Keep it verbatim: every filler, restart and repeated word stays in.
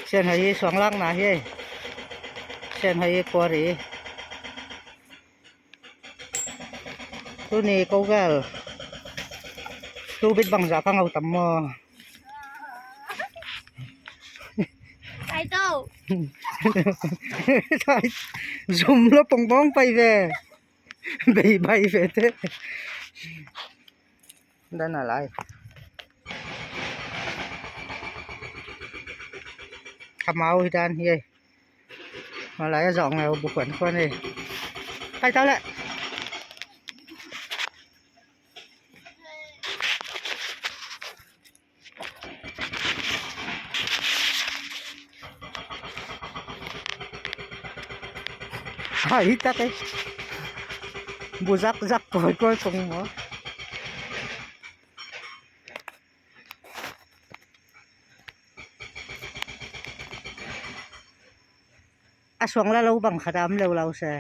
Sian hai hi suang lakna hi. Sian hai hi kuari. Tuni ko gal tubit bangza ka ngau tam maw? Kai to. Zum lo pong pong pai ve. Bei bai ve te. Dan a lai. Kamau hi dan hi ei. Malai a zawng leu bu khuan khuan hi. Kai ta leh. Hai tak ei. Bu zak zak koi koi kong maw. A suang la lo bang khat a om leu lau se.